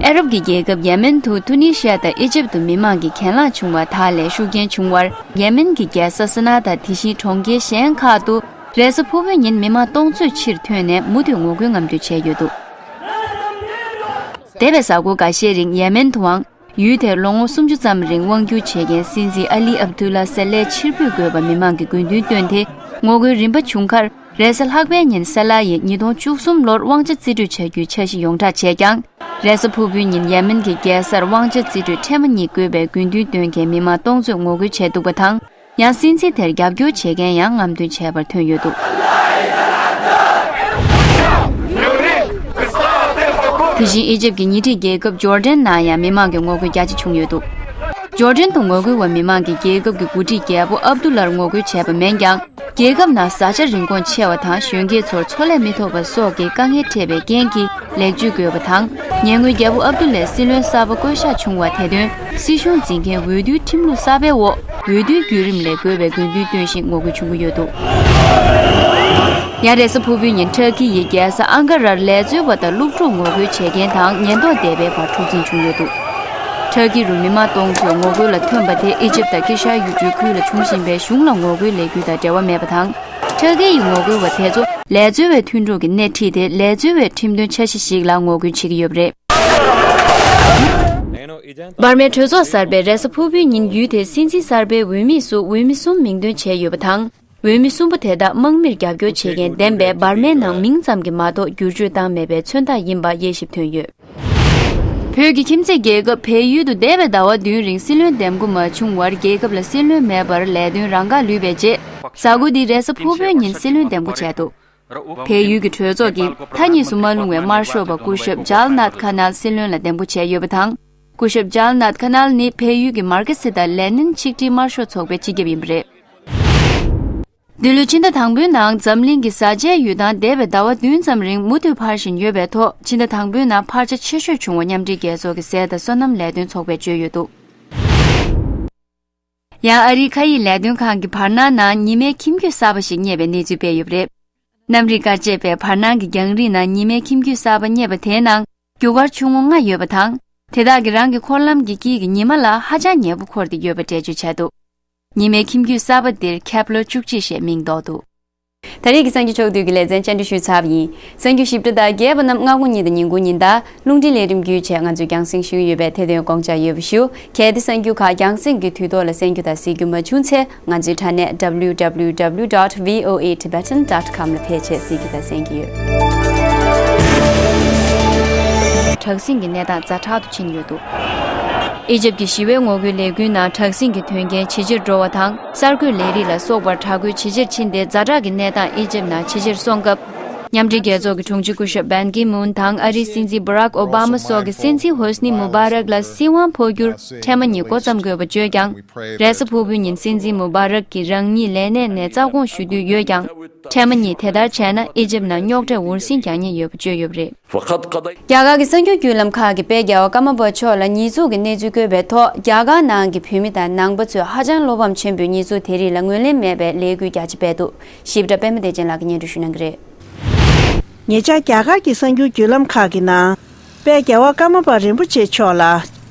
ཨ་རབ་ཀྱི་རྒྱལ་ཁབ་ཡེ་མེན་དུ་ཐུ་ནི་ཤི་ཡ་དང་ཨི་ཇིབ་ཏུ་མི་མང་གི་གྱེན་ལངས་བྱུང་བ་དག་ལས་ཤུགས་རྐྱེན་བྱུང་བར། ཡེ་མེན་གྱི་རྒྱལ་ས་སི་ན་དང་དེ་བཞིན་གྲོང་ཁྱེར་གཞན་ཁག་ཏུ་རེས་གཟའ་ཕུར་བུའི་ཉིན་མི་མང་སྟོང་ཚོས་ཕྱིར་ཐོན་ནས་མུ་མཐུད་ངོ་རྒོལ་རྔམ་སྟོན་བྱས་ཡོད་འདུག་འདས་པའི་གཟའ་འཁོར་འགའ་ཤས་རིང་ཡེ་མེན་དུའང་ཡུལ་དེར་ལོ་ངོ་སུམ་ཅུ་ཙམ་རིང་དབང་བསྒྱུར་བྱེད་མཁན་སྲིད་འཛིན་ཨ་ལི་ཨབ་དུ་ལ་ས་ལས་ཕྱིར་འབུད་དགོས་པ་མི་མང་གི་དགོས་འདུན་བཏོན་ཏེ་ངོ་རྒོལ་རིམ་པ་བྱུང་ཁར། རེས་གཟའ་ལྷག་པའི་ཉིན་ས་ལ་ཡིས་ཉིས་སྟོང་བཅུ་གསུམ་ལོར་དབང་ཆ་རྩིས་སྤྲོད་བྱ་རྒྱུའི་འཆར་གཞི་ཡོངས་བསྒྲགས་བྱས་ཀྱང་། རེས་གཟའ་ཕུར་བུའི་ཉིན་ཡེ་མེན་གྱི་རྒྱལ་སར་དབང་ཆ་རྩིས་སྤྲོད་ཕྲན་བུ་གཉིས་དགོས་པའི་དགོས་འདུན་བཏོན་མཁན་མི་མང་སྟོང་ཚོས་ངོ་རྒོལ་བྱས་འདུག་པ་དང་། ཡང་སྲིད་འཛིན་དེར་རྒྱབ་སྐྱོར་བྱེད་མཁན་ཡང་རྔམ་སྟོན་བྱས་པར་ཐོན་ཡོད་འདུག་དེ་བཞིན་ཨི་ཇིབ་ཀྱི་ཉེ་འཁྲིས་རྒྱལ་ཁབ་ཇོར་ཌན་ནང་ཡང་མི་མང་གི་ངོ་རྒོལ་རྒྱ་ཆེ་བྱུང་ཡོད་འདུག་ཇོར་ཌན་དུ་ངོ་རྒོལ་བ་མི་མང་གིས་རྒྱལ་ཁབ་ཀྱི་འགོ་ཁྲིད་རྒྱལ་པོ་ཨབ་དུ་ལར་ངོ་རྒོལ་བྱས་པ་མིན་ཀྱང་། རྒྱལ་ཁབ་ནང་བཟའ་བཅའ་རིན་གོང་ཆེ་བ་དང་གཞོན་སྐྱེས་ཚོར་འཚོ་ལས་མི་ཐོབ་པ་སོགས་ཀྱི་དཀའ་ངལ་འཕྲད་པའི་རྐྱེན་གྱིས་ལེགས་བཅོས་དགོས་པ་དང་། ཉེ་སྔོན་རྒྱལ་པོ་ཨབ་དུ་ལའི་སྲིད་བློན་གསར་པ་བསྐོ་གཞག་བྱུང་བ་དེ་དོན་སྲིད་གཞུང་འཛིན་མཁན་འོས་བསྡུའི་ཁྲིམས་ལུགས་གསར་པའི་འོག་འོས་བསྡུའི་བརྒྱུད་རིམ་ལས་འགོས་པའི་དགོས་འདུན་བཏོན་བཞིན་ངོ་རྒོལ་བྱུང་གི་ཡོད་འདུག་ཡང་རེས་གཟའ་ཕུར་བུའི་ཉིན་ཁྲག་ཀི་ཡི་རྒྱལ་ས་ཨང་ཀ་རར་ལས་བཟོ་བ་དང་སློབ་ཕྲུག་ངོ་རྒོལ་བྱེད་མཁན་དང་ཉེན་རྟོག་སྡེ་པའི་བར་འཁྲུག་འཛིང་བྱུང་ཡོད་འདུག་ཁྲག་ཀི་རུ་མི་མང་སྟོང་ཚོས་ངོ་རྒོལ་ལ་ཐོན་པ་དེ་ཨི་ཇིབ་དང་དཀྱིལ་ཤར་ཡུལ་གྲུའི་ཁུལ་ལ་བྱུང་བཞིན་པའི་གཞུང་ལ་ངོ་རྒོལ་ལས་འགུལ་དང་འབྲེལ་བ་མེད་པ་དང་། ཁྲག་ཀི་ཡི་ངོ་རྒོལ་བ་དེ་ཚོ་ལས་བཟོ་བའི་མཐུན་གྲོགས་ཀྱི་སྣེ་ཁྲིད་དེ་ལས་བཟོ་བའི་ཁྲིམས་དོན་འཆར་གཞི་ཞིག་ལ་ངོ་རྒོལ་བྱེད་ཀྱི་ཡོད་པ་རེད། འབར་མའི་གྲོས་ཚོགས་གསར་པས་རེས་གཟའ་ཕུར་བུའི་ཉིན་ཡུལ་དེའི་སྲིད་འཛིན་གསར་པའི་འོས་མིས་སུ་འོས་མི་གསུམ་མིང་འདོན་བྱས་ཡོད་པ་དང་། འོས་མི་གསུམ་པོ་དེ་དག་དམག་མིར་རྒྱབ་སྐྱོར་བྱེད་མཁན་འདེམས་པས་འབར་མའི་ནང་མིང་ཙམ་གྱིས་མ་གཏོགས་བསྒྱུར་བཅོས་བཏང་མེད་པའི་མཚོན་རྟགས་ཡིན་པ་དབྱེ་ཞིབ་ཐོན་ཡོད། བོད་ཀྱི་ཁྱིམ་མཚེས་རྒྱལ་ཁབ་བལ་ཡུལ་དུ་འདས་པའི་ཟླ་བ་བདུན་རིང་སྲིད་བློན་འདེམས་བསྐོ་མ་བྱུང་བར་རྒྱལ་ཁབ་ལ་སྲིད་བློན་མེད་པར་ལས་དོན་རང་འགག་ལུས་པའི་རྗེས། གཟའ་འཁོར་འདིའི་རེས་གཟའ་ཕུར་བུའི་ཉིན་སྲིད་བློན་འདེམས་བསྐོ་བྱས་འདུག་བལ་ཡུལ་གྱི་གྲོས་ཚོགས་ཀྱིས་མཐའ་གཉིས་སུ་མ་ལྷུང་བའི་དམར་ཤོག་པ་སྐུ་ཞབས་ཇལ་ནཱད་ཁ་ནལ་སྲིད་བློན་ལ་འདེམས་བསྐོ་བྱས་ཡོད་པ་དང་། སྐུ་ཞབས་ཇལ་ནཱད་ཁ་ནལ་ནི་བལ་ཡུལ་གྱི་མར་ཁེ་སི་དང་ལེ་ནིན་ཆིག་སྒྲིལ་དམར་ཤོག་ཚོགས་པའི་སྤྱི་ཁྱབ་ཡིན་པ་རེད། འདི་ལོའི་ཕྱི་ཟླ་དང་པོའི་ནང་འཛམ་གླིང་གི་བཟའ་བཅའི་ཡུལ་དང་འདས་པའི་ཟླ་བ་བདུན་ཙམ་རིང་མུ་མཐུད་འཕར་བཞིན་ཡོད་པའི་ཐོག་ཕྱི་ཟླ་དང་པོའི་ནང་འཕར་ཆ་ཆེ་ཤོས་བྱུང་བ་མཉམ་འབྲེལ་རྒྱལ་ཚོགས་ཀྱི་ཟས་དང་སོ་ནམ་ལས་དོན་ཚོགས་པས་བརྗོད་ཡོད་འདུག་ཡང་ཨ་རིའི་མཁའ་ཡིག་ལས་དོན་ཁང་གིས་བར་སྣང་ནང་ཉི་མའི་ཁྱིམ་རྒྱུད་གསར་པ་ཞིག་རྙེད་པའི་གནས་ཚུལ་སྤེལ་ཡོད་པ་རེད། གནམ་རིག་བཀའ་ཆད་པས་བར་སྣང་གི་རྒྱང་རིང་ནང་ཉི་མའི་ཁྱིམ་རྒྱུད་གསར་པ་རྙེད་པ་དེའི་ནང་རྒྱུ་སྐར་ཆུང་ངུ་ལྔ་ཡོད་པ་དང་། དེ་དག་གིས་རང་གི་འཁོར་ལམ་གྱི་དཀྱིལ་གྱི་ཉི་མ་ལ་ཧ་ཅང་ཉེ་པོ་འཁོར་ཏེ་ཡོད་པ་འགྲེལ་བརྗོད་བྱས་འདུག་ཉི་མའི་ཁྱིམ་རྒྱུད་གསར་པ་འདིར་ཁེབ་ལར་བཅུ་གཅིག་ཞེས་མིང་འདོགས་འདུག་ད་རེས་ཀྱི་གསར་འགྱུར་ཕྱོགས་བསྡུས་ཀྱི་ལེ་ཚན་བཅར་འདྲི་ཞུས་ཚར་བ་ཡིན། གསར་འགྱུར་ཞིབ་ཕྲ་དང་རྒྱས་པ་རྣམས་སྔ་དགོང་ཉིན་དང་ཉིན་གུང་ཉིན་ལྟར་རླུང་འཕྲིན་ལས་རིམ་བརྒྱུད་བཅས་ང་ཚོས་རྒྱང་སྲིང་ཞུ་གི་ཡོད་པས་དེ་དོན་དགོངས་འཇགས་ཡོད་པ་ཞུ། གལ་ཏེ་གསར་འགྱུར་ཁག་རྒྱང་སྲིང་གི་དུས་ཐོག་ལ་གསན་རྒྱུ་དང་གཟིགས་རྒྱུ་མ་བྱུང་ཚེ། ང་ཚོའི་དྲ་གནས་W W W dot V O A Tibetan dot com ལ་ཕེབས་བྱས་གཟིགས་རྒྱུ་དང་གསན་རྒྱུ་ཡོད། དྲག་ཟིང་གི་གནས་སྟངས་ཛ་དྲག་ཏུ་ཕྱིན་ཡོད་འདུག་ཨི་ཇིབ་ཀྱི་ཞི་བའི་ངོ་རྒོལ་ལས་འགུལ་ནང་དྲག་ཟིང་གི་དོན་རྐྱེན་ཇེ་ཆེར་འགྲོ་བ་དང་། གསར་འགོད་ལས་རིགས་ལ་སོགས་པར་དྲག་རྒོལ་ཇེ་ཆེར་ཕྱིན་ཏེ། ཛ་དྲག་གི་གནས་སྟངས་ཨི་ཇིབ་ནང་ཇེ་ཆེར་སོང་སྐབས། མཉམ་འབྲེལ་རྒྱལ་ཚོགས་ཀྱི་དྲུང་ཆེ་སྐུ་ཞབས་བན་ཀི་མུན་དང་ཨ་རིའི་སྲིད་འཛིན་བྷ་རག་ཨོ་བྷ་མ་སོགས་ཀྱིས་སྲིད་འཛིན་ཧོ་སི་ནི་མུ་བྷ་རག་ལ་སྲིད་དབང་འཕོ་འགྱུར་ཐེངས་མ་གཉིས་འགོ་བརྩམས་དགོས་པ་བརྗོད་ཀྱང་། རེས་གཟའ་ཕུར་བུའི་ཉིན་སྲིད་འཛིན་མུ་བྷ་རག་གིས་རང་ཉིད་ལས་གནས་ནས་རྩ་དགོངས་ཞུ་འདོད་ཡོད་ཀྱང་། ཐེངས་མ་གཉིས་དེ་ལྟར་བྱས་ན་ཨི་ཇིབ་ནང་རྙོག་དྲ་འུར་ཟིང་རྒྱག་ཉེན་ཡོད་པ་བརྗོད་ཡོད་པ་རེད། རྒྱ་གར་གྱི་གསར་འགྱུར་བརྒྱུད་ལམ་ཁག་གིས་དཔལ་རྒྱལ་བ་ཀརྨ་པ་མཆོག་ལ་ཉེས་འཛུགས་ཀྱི་གནས་ཚུལ་བཀོད་པའི་ཐོག་རྒྱ་གར་ནང་གི་བོད་མི་དང་ནང་པ་ཚོས་ཧ་ཅང་བློ་ཕམ་ཆེན་པོས་ཉེས་འཛུགས་དེ་རིགས་ལ་ངོས་ལེན་མེད་པའི་ལས་འགུལ་རྒྱ་ཆེ་སྤེལ་འདུག་ཞིབ་ཕྲ་པད་མ་བདེ་ཆེན་ལགས་ཀྱིས་སྙན་སྒྲོན་ཞུ་གནང་གི་རེད། ཉེ་ཆར་རྒྱ་གར་གྱི་གསར་འགྱུར་བརྒྱུད་ལམ་ཁག་གི་ནང་། དཔལ་རྒྱལ་བ་ཀརྨ་པ་རིན་པོ་ཆེ་མཆོག་ལ་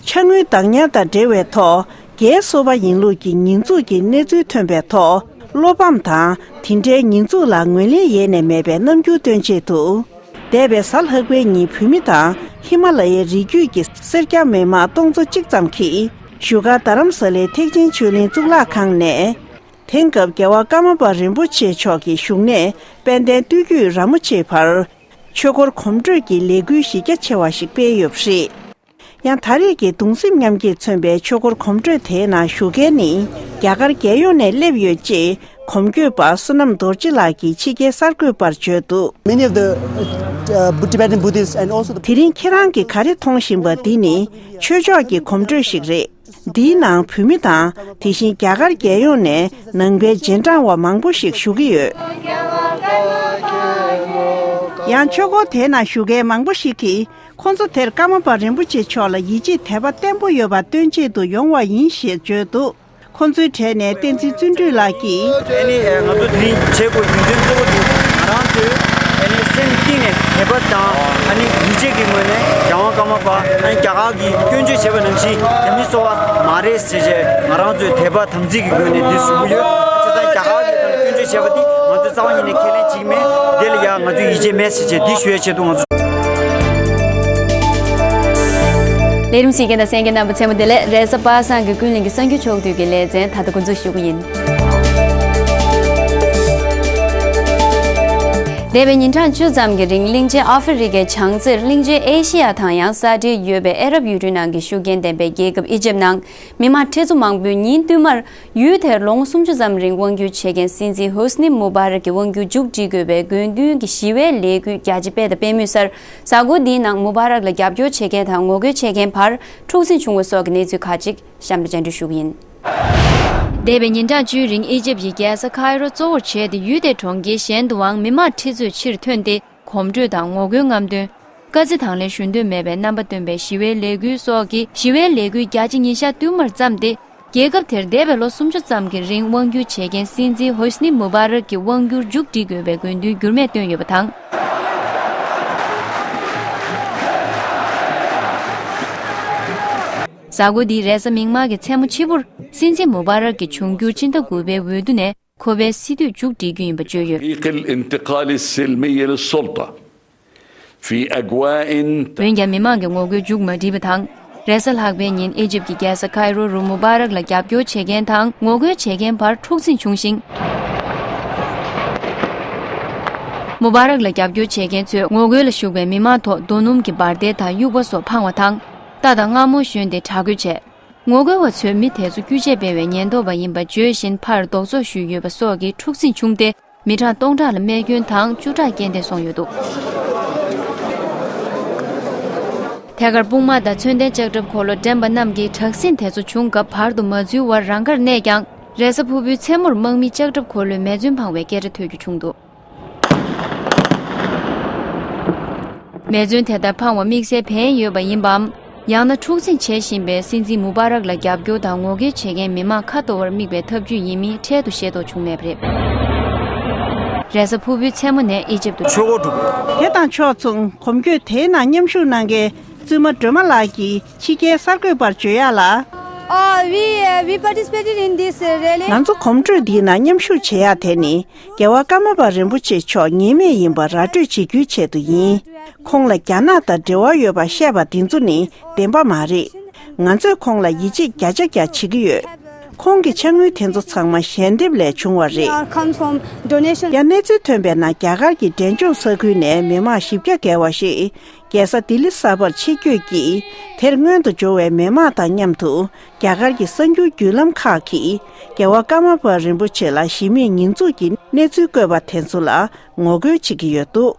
ཕྱག་དངུལ་བདག་ཉར་དང་འབྲེལ་བའི་ཐོག་རྒྱལ་གསུམ་པ་ཡིན་ལུགས་ཀྱི་ཉེས་འཛུགས་ཀྱི་གནས་ཚུལ་ཐོན་པའི་ཐོག་བློ་ཕམ་དང་དེ་འདྲའི་ཉེས་འཛུགས་ལ་ངོས་ལེན་ཡེ་ནས་མེད་པའི་རྣམ་འགྱུར་སྟོན་ཆེད་དུ། འདས་པའི་གཟའ་ལྷག་པའི་ཉིན་བོད་མི་དང་ཧི་མ་ལ་ཡའི་རི་རྒྱུད་ཀྱི་སེར་སྐྱ་མི་མང་སྟོང་ཚོ་གཅིག་ཙམ་གྱིས་བཞུགས་སྒར་རྡ་རམ་ས་ལའི་ཐེག་ཆེན་ཆོས་གླིང་གཙུག་ལག་ཁང་ནས། དེང་སྐབས་རྒྱལ་བ་ཀརྨ་པ་རིན་པོ་ཆེ་མཆོག་གི་བཞུགས་གནས་དཔལ་ལྡན་སྟོད་རྒྱུད་ར་མོ་ཆེའི་བར་ཆོས་འཁོར་གོམ་བགྲོད་ཀྱི་ལས་འགུལ་གཞི་རྒྱ་ཆེ་བ་ཞིག་སྤེལ་ཡོད་པ་རེད། ཡང་ད་རེས་ཀྱི་གདུང་སེམས་མཉམ་སྐྱེད་མཚོན་པའི་ཆོས་འཁོར་གོམ་བགྲོད་དེའི་ནང་ཞུགས་མཁན་ནི་རྒྱ་གར་རྒྱལ་ཡོངས་ནས་སླེབས་ཡོད་ཅེས་གོམ་བགྲོད་པ་བསོད་ནམས་རྡོ་རྗེ་ལགས་ཀྱིས་ཕྱི་རྒྱལ་གསར་འགོད་པར་བརྗོད་འདུག Many of the uh, Bu- Tibetan Buddhists and also the དེ་རིང་ཁྱེད་རང་གིས་ག་རེ་མཐོང་བཞིན་པ་འདི་ནི་ཆོས་ཕྱོགས་ཀྱི་གོམ་བགྲོད་ཞིག་རེད། འདིའི་ནང་བོད་མི་དང་དེ་བཞིན་རྒྱ་གར་རྒྱལ་ཡོངས་ནས་ནང་པའི་རྗེས་འབྲང་བ་མང་པོ་ཞིག་ཞུགས་ཀྱི་ཡོད། ཡང་ཆོས་འཁོར་དེའི་ནང་ཞུགས་མཁན་མང་པོ་ཞིག་གིས་ཁོང་ཚོ་དེར་ཀརྨ་པ་རིན་པོ་ཆེ་མཆོག་ལ་ཡིད་ཆེས་དད་པ་བརྟན་པོ་ཡོད་པ་སྟོན་ཆེད་དུ་ཡོང་བ་ཡིན་ཞེས་བརྗོད་འདུག་ཁོང་ཚོའི་གྲས་ནས་བསྟན་འཛིན་བརྩོན་འགྲུས་ལགས་ཀྱིས། ཨ་ནི་ང་ཚོ་དེ་རིང་བྱེད་དགོས་རྒྱུ་མཚན་གཙོ་བོ་དེ་ང་རང་ཚོས་ཨ་ནི་སེམས་གཏིང་ནས་ དད་པ་དང་ཨ་ནི་ཡིད་ཆེས་ཀྱི་ངོས་ནས་རྒྱལ་དབང་ཀརྨ་པ་ཨ་ནི་རྒྱ་གར་གྱིས་སྐྱོན་བརྗོད་བྱས་པ་ནང་བཞིན་དེ་མིན་སོ་བ་མ་རེད་ཟེར་བྱས་ང་རང་ཚོའི་དད་པ་དམ་ཚིག་གི་ངོས་ནས་འདི་ཞུ་གི་ཡོད། བྱས་ཙང་རྒྱ་གར་གྱིས་དང་སྐྱོན་བརྗོད་བྱས་པ་འདི་ང་ཚོས་རྩ་བ་ཉིད་ནས་ཁས་ལེན་བྱེད་ཀྱི་མེད། འདི་ལ་ཡང་ང་ཚོས་ཡིད་ཆེས་མེད་ཟེར་བྱས་འདི་ཞུ་ཡའི་ཆེད་དུ་ང་ཚོ། ལས་རིམ་གཟིགས་མཁན་དང་གསན་མཁན་རྣམ་པ་ཚང་མ་བདེ་ལེགས། རེས་གཟའ་པ་སངས་ཀྱི་ཀུན་གླེང་གི་གསར་འགྱུར་ཕྱོགས་བསྡུས་ཀྱི་ལེ་ཚན་ད་ལྟ་འགོ་འཛུགས་ཞུ་གི་ཡིན། འདས་པའི་ཉིན་གྲངས་བཅུ་ཙམ་གྱི་རིང་གླིང་ཆེན་ཨ་ཧྥེ་རི་ཁའི་བྱང་རྩེར་གླིང་ཆེན་ཨེ་ཤེ་ཡ་དང་ཡང་ས་འབྲེལ་ཡོད་པའི་ཨ་རབ་ཡུལ་གྲུའི་ནང་གི་ཤུགས་རྐྱེན་ལྡན་པའི་རྒྱལ་ཁབ་ཨི་ཇེབ་ནང་མི་མང་ཁྲི་ཚོ་མང་པོས་ཉིན་བསྟུད་མར་ཡུལ་དེར་ལོ་ངོ་སུམ་ཅུ་ཙམ་རིང་དབང་སྒྱུར་བྱེད་མཁན་སྲིད་འཛིན་ཧོ་སི་ནི་མུ་བྷ་རག་གི་དབང་སྒྱུར་མཇུག་སྒྲིལ་དགོས་པའི་དགོས་འདུན་གྱི་ཞི་བའི་ལས་འགུལ་རྒྱ་ཆེ་སྤེལ་དང་སྤེལ་མུས་སར། གཟའ་འཁོར་འདིའི་ནང་མུ་བྷ་རག་ལ་རྒྱབ་སྐྱོར་བྱེད་མཁན་དང་ངོ་རྒོལ་བྱེད་མཁན་བར་འཁྲུག་འཛིང་བྱུང་བ་སོགས་ཀྱི་གནས་ཚུལ་ཁག་ཅིག་གཤམ་ལ་སྙན་སྒྲོན་ཞུ་གི་ཡིན། འདས་པའི་ཉིན་གྲངས་བཅུའི་རིང་ཨི་ཇེབ་ཀྱི་རྒྱལ་ས་ཁའི་རོ་གཙོ་བོར་བྱས་ཏེ་ཡུལ་དེའི་གྲོང་ཁྱེར་གཞན་དུའང་མི་མང་ཁྲི་ཚོས་ཕྱིར་ཐོན་ཏེ་གོམ་བགྲོད་དང་ངོ་རྒོལ་རྔམ་སྟོན། དཀའ་ཚེགས་དང་ལེན་ཞུ་འདོད་མེད་པའི་རྣམ་པ་སྟོན་པའི་ཞི་བའི་ལས་འགུལ་སོགས་ཀྱིས་ཞི་བའི་ལས་འགུལ་རྒྱ་ཆེ་ཉིན་ཞག་བསྟུད་མར་བརྩམས་ཏེ། རྒྱལ་ཁབ་དེར་འདས་པའི་ལོ་སུམ་ཅུ་ཙམ་གྱི་རིང་དབང་སྒྱུར་བྱེད་མཁན་སྲིད་འཛིན་ཧོ་སི་ནི་མུ་བྷ་རག་གི་དབང་སྒྱུར་མཇུག་སྒྲིལ་དགོས་པའི་དགོས་འདུན་འགྱུར་མེད་བཏོན་ཡོད་པ་དང་། གཟའ་འཁོར་འདིའི་རེས་གཟའ་མིག་དམར་གྱི་མཚན་མོ་ཕྱི་པོར་སྲིད་འཛིན་མུ་བྷ་རག་གི་འབྱུང་འགྱུར་སྤྱི་ཟླ་དགུ་པའི་འོས་བསྡུ་ནས་ཁོ་པའི་སྲིད་དུས་མཇུག་སྒྲིལ་རྒྱུ་ཡིན་པ་བརྗོད་ཡོད། طريق الانتقال السلمي للسلطة في أجواء འོན་ཀྱང་མི་མང་གི་ངོ་རྒོལ་མཇུག་མ་སྒྲིལ་བ་དང་། རེས་གཟའ་ལྷག་པའི་ཉིན་ཨི་ཇིབ་ཀྱི་རྒྱལ་ས་ཁའི་རོ་རུ་མུ་བྷ་རག་ལ་རྒྱབ་སྐྱོར་བྱེད་མཁན་དང་ངོ་རྒོལ་བྱེད་མཁན་བར་འཁྲུག་འཛིང་བྱུང་ཞིང་། མུ་བྷ་རག་ལ་རྒྱབ་སྐྱོར་བྱེད་མཁན་ཚོས་ངོ་རྒོལ་ལ་ཞུགས་པའི་མི་མང་ཐོག་རྡོ་སྣུམ་གྱི་འབར་མདེལ་དང་དབྱུག་པ་སོགས་འཕངས་བ་དང་། རྟ་དང་མངར་མོ་ཞོན་ཏེ་དྲག་རྒོལ་བྱས། ངོ་རྒོལ་བ་ཚོས་མི་དེ་ཚོ་སྐུལ་ཆས་སྤེལ་བའི་ཉེན་རྟོག་པ་ཡིན་པ་བརྗོད་བཞིན་ཕར་ལྡོག་ཚོགས་ཞུས་ཡོད་པ་སོགས་ཀྱི་འཁྲུག་འཛིང་བྱུང་སྟེ། མི་གྲངས་སྟོང་ཕྲག་ལ་རྨས་སྐྱོན་དང་བཅུ་ཕྲག་རྐྱེན་འདས་སོང་ཡོད་འདུག་ཐད་ཀར་དཔུང་དམག་དང་མཚོན་ལྡན་ལྕགས་ཁྲབ་འཁོར་ལོ་འགྲན་པ་རྣམས་ཀྱིས་དྲག་ཟིང་དེ་ཚོ་བྱུང་སྐབས་བར་དུ་མ་འཛུལ་བར་རང་ཁར་གནས་ཀྱང་། རེས་གཟའ་ཕུར་བུའི་མཚན་མོར་དམག་མིས་ལྕགས་ཁྲབ་འཁོར་ལོའི་མེ་མཚོན་འཕང་བའི་སྐད་སྒྲ་ཐོས་རྒྱུ་བྱུང་འདུག་མེ་མཚོན་དེ་ལྟར་འཕང་བ་དམིགས་བསལ་ཕན་ཡོད་པ་ཡིན་པའམ། ཡང་ན་འཁྲུག་འཛིང་བྱེད་བཞིན་པའི་སྲིད་འཛིན་མུ་བྷ་རག་ལ་རྒྱབ་སྐྱོར་དང་ངོ་རྒོལ་བྱེད་མཁན་མི་མང་ཁ་གཏོར་བར་དམིགས་པའི་ཐབས་ཇུས་ཡིན་མིན་འཕྲལ་དུ་ཤེས་རྟོགས་བྱུང་མེད་པ་རེད། རེས་གཟའ་ཕུར་བུའི་མཚན་མོ་ནས་ཨི་ཇིབ་ཏུ། ཆོས་སྒོ་འགྲུབ། དེ་དང་ཕྱོགས་མཚུངས་གོམ་བགྲོད་དེའི་ནང་མཉམ་ཞུགས་གནང་མཁན་བཙུན་མ་སྒྲོལ་མ་ལགས་ཀྱིས་ཕྱི་རྒྱལ་གསར་འགོད་པར་བརྗོད་ཡག་ལ། Uh, we, uh, we participated in this, uh, rally. ང་ཚོ་གོམ་བགྲོད་འདིའི་ནང་མཉམ་ཞུགས་བྱེད་ཡག་དེ་ནི། རྒྱལ་བ་ཀརྨ་པ་རིན་པོ་ཆེ་མཆོག་ཉེས་མེད་ཡིན་པ་ར་སྤྲོད་བྱེད་རྒྱུའི་ཆེད་དུ་ཡིན། ཁོང་ལ་རྒྱ་ནག་དང་འབྲེལ་བ་ཡོད་པ་བཤད་པ་འདི་ཚོ་ནི་བདེན་པ་མ་རེད། ང་ཚོས་ཁོང་ལ་ཡིད་ཆེས་བརྒྱ་ཆ་བརྒྱ་བྱེད་ཀྱི་ཡོད། ཁོང་གི་ཕྱག་དངུལ་དེ་ཚོ་ཚང་མ་ཞལ་འདེབས་ལས་བྱུང་བ་རེད། Are come from donation. ཡང་གནས་ཚུལ་ཐོན་པའི་ནང་རྒྱ་གར་གྱི་འབྲས་ལྗོངས་ས་ཁུལ་ནས་མི་མང་བཞི་བརྒྱ་བརྒལ་བ་ཞིག་རྒྱལ་ས་ལྡི་ལི་གསར་པར་ཆེད་བསྐྱོད་ཀྱིས་དེར་སྔོན་དུ་འབྱོར་བའི་མི་མང་དང་མཉམ་དུ། རྒྱ་གར་གྱི་གསར་འགྱུར་བརྒྱུད་ལམ་ཁག་གིས་རྒྱལ་བ་ཀརྨ་པ་རིན་པོ་ཆེ་ལ་གཞི་མེད་ཉེས་འཛུགས་ཀྱི་གནས་ཚུལ་བཀོད་པ་དེ་ཚོ་ལ་ངོ་རྒོལ་བྱེད་ཀྱི་ཡོད་འདུག་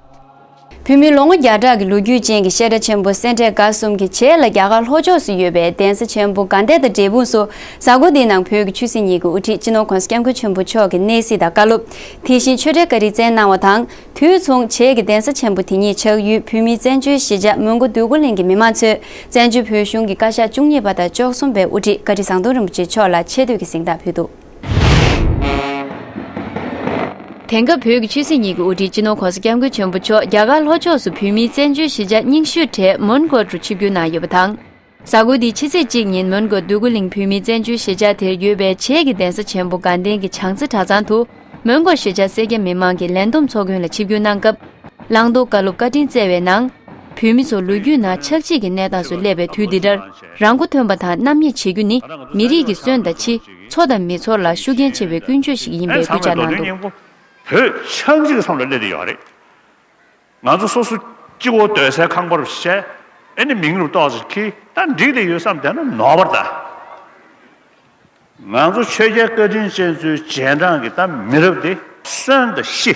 བོད་མིའི་ལོ་ངོ་བརྒྱ་ཕྲག་གི་ལོ་རྒྱུས་ཅན་གྱི་བཤད་གྲྭ་ཆེན་པོ་སེ་འབྲས་དགའ་གསུམ་གྱི་བྱེས་ལ་རྒྱ་གར་ལྷོ་ཕྱོགས་སུ་ཡོད་པའི་གདན་ས་ཆེན་པོ་དགའ་ལྡན་དང་འབྲས་སྤུངས་སུ་གཟའ་འཁོར་འདིའི་ནང་བོད་ཀྱི་ཆོས་སྲིད་གཉིས་ཀྱི་དབུ་ཁྲིད་སྤྱི་ནོར་༸གོང་ས་༸སྐྱབས་མགོན་ཆེན་པོ་མཆོག་གི་གནས་གཟིགས་དང་བཀའ་སློབ། དེ་བཞིན་ཆོས་འབྲེལ་བཀའ་དྲིན་བསྩལ་གནང་བ་དང་། དུས་མཚུངས་བྱེས་ཀྱི་གདན་ས་ཆེན་པོ་དེ་ཉིད་ཆགས་ཡུལ་བོད་མིའི་བཙན་བྱོལ་གཞིས་ཆགས་མོན་གྷོ་འདོད་རྒུ་གླིང་གི་མི་མང་ཚོས་བཙན་བྱོལ་བོད་གཞུང་གི་བཀའ་ཤག་བཅུ་གཉིས་པ་དང་བཅུ་གསུམ་པའི་དབུ་ཁྲིད་བཀའ་ཁྲི་ཟམ་གདོང་རིན་པོ་ཆེ་མཆོག་ལ་ཆེ་བསྟོད་ཀྱི་གཟེངས་རྟགས་ཕུལ་འདུག་དེང་སྐབས་བོད་ཀྱི་ཆོས་སྲིད་གཉིས་ཀྱི་དབུ་ཁྲིད་སྤྱི་ནོར་༸གོང་ས་༸སྐྱབས་མགོན་ཆེན་པོ་མཆོག་རྒྱ་གར་ལྷོ་ཕྱོགས་སུ་བོད་མིའི་བཙན་བྱོལ་གཞིས་ཆགས་རྙིང་ཤོས་གྲས་མོན་གྷོ་རུ་ཆིབས་བསྒྱུར་གནང་ཡོད་པ་དང་། གཟའ་འཁོར་འདིའི་ཕྱི་ཚེས་གཅིག་ཉིན་མོན་གྷོ་འདོད་རྒུ་གླིང་བོད་མིའི་བཙན་བྱོལ་གཞིས་ཆགས་དེར་ཡོད་པའི་བྱེས་ཀྱི་གདན་ས་ཆེན་པོ་དགའ་ལྡན་གྱི་བྱང་རྩེ་གྲྭ་ཚང་དུ་མོན་གྷོ་གཞིས་ཆགས་སེར་སྐྱ་མི་མང་གི་ལས་བསྡོམས་ཚོགས་མགོན་ལ་ཆིབས་བསྒྱུར་གནང་སྐབས། བླང་དོར་བཀའ་སློབ་བཀའ་དྲིན་བསྩལ་བའི་ནང་། བོད་མི་ཚོ་ལོ་རྒྱུས་ནང་ཆགས་འཇིག་གི་གནས་སྟངས་སུ་སླེབས་པའི་དུས་འདི་འདྲར་རང་མགོ་ཐོན་པ་དང་རྣམ་གཡེང་བྱེད་རྒྱུ་ནི་མི་རིགས་ཀྱི་སོན་དང་ཕྱི། འཚོ་དང་མི་འཚོ་ལ་ཤུགས་རྐྱེན་ཆེ་བའི་ཀུན་སྤྱོད་ཞིག་ཡིན་པའི་སྐུལ་ལྕག་གནང་འདུག་བོད་ཆགས་འཇིག་གི་མཚམས་ལ་སླེབས་བསྡད་ཡོད་རེད། ང་ཚོ་སོ་སོ་སྐྱིད་པོ་སྡོད་སའི་ཁང་པ་རུ་བཤད། ཨེ་ནི་མིང་རུ་ཏོག་ཙམ་འཁྱེར། ད་འགྲིག་བསྡད་ཡོད་བསམ་བསྡད་ན་ནོར་བ་རེད་ད། ང་ཚོ་ཆོས་རྒྱལ་བཀའ་དྲིན་ཅན་ཚོའི་རྗེས་འབྲང་གི་ད་མི་རབས་དེ་སོན་དང་ཤི།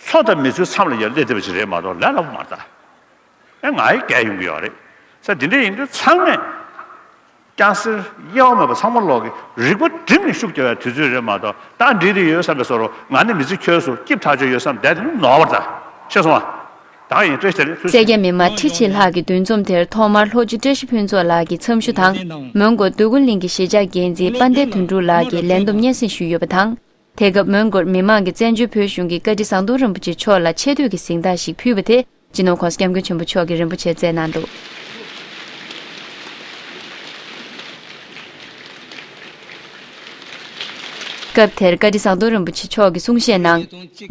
འཚོ་དང་མི་འཚོའི་མཚམས་ལ་ཡར་སླེབས་བསྡད་པ་ཞིག་རེད་མ་གཏོགས་ལས་སླ་པོ་མ་རེད་ད། ཨེ་ང་ཡི་རྒྱལ་ཡོང་གི་ཡོད་རེད། ས་འདི་འདྲ་ཡིན་དུས་ཚང་མས། སྐྱ་སེར་དབྱེ་བ་མེད་པར་ཚང་མ་ལོག་གི་རིག་པ་བསྒྲིམས་ནས་ཤུགས་རྒྱག་ཡ་དུས་ཚོད་རེད་མ་གཏོགས་ད་འགྲིག་དེ་ཡོད་བསམ་པའི་བཟོ་འདྲ་ང་ནི་མི་ཚེ་འཁྱོལ་སོང་སྐྱིད་ཐག་ཆོད་ཡོད་བསམ་བསྡད་དེ་ནི་ནོར་བ་རེད་ད། ཤེས་སོང་ཨ། ད་ཡིན་བཀྲ་ཤིས་བདེ་ལེགས་ཐུགས་རྗེ་ཆེ། སེར་སྐྱ་མི་མང་ཁྲི་གཅིག་ལྷག་གི་འདུ་འཛོམས་དེར་ཐོག་མར་ལྷོ་སྤྱི་བཀྲ་ཤིས་ཕུན་ཚོགས་ལགས་ཀྱིས་འཚམས་ཞུ་དང་། མོན་གྷོ་འདོད་རྒུ་གླིང་གི་གཞིས་ཆགས་འགན་འཛིན་དཔལ་ལྡན་དོན་གྲུབ་ལགས་ཀྱིས་ལས་བསྡོམས་སྙན་སེང་ཞུས་ཡོད་པ་དང་། དེ་སྐབས་མོན་གྷོར་མི་མང་གིས་བཙན་བྱོལ་བོད་གཞུང་གི་བཀའ་ཁྲི་ཟམ་གདོང་རིན་པོ་ཆེ་མཆོག་ལ་ཆེ་བསྟོད་ཀྱི་གཟེངས་རྟགས་ཤིག་ཕུལ་བ་དེ། སྤྱི་ནོར་༸གོང་ས་༸སྐྱབས་མགོན་ཆེན་པོ་མཆོག་གིས་རིན་པོ་ཆེར་སྩལ་གནང་འདུག་སྐབས་དེར་བཀའ་ཁྲི་ཟམ་གདོང་རིན་པོ་ཆེ་མཆོག་གིས་གསུང་བཤད་ནང་།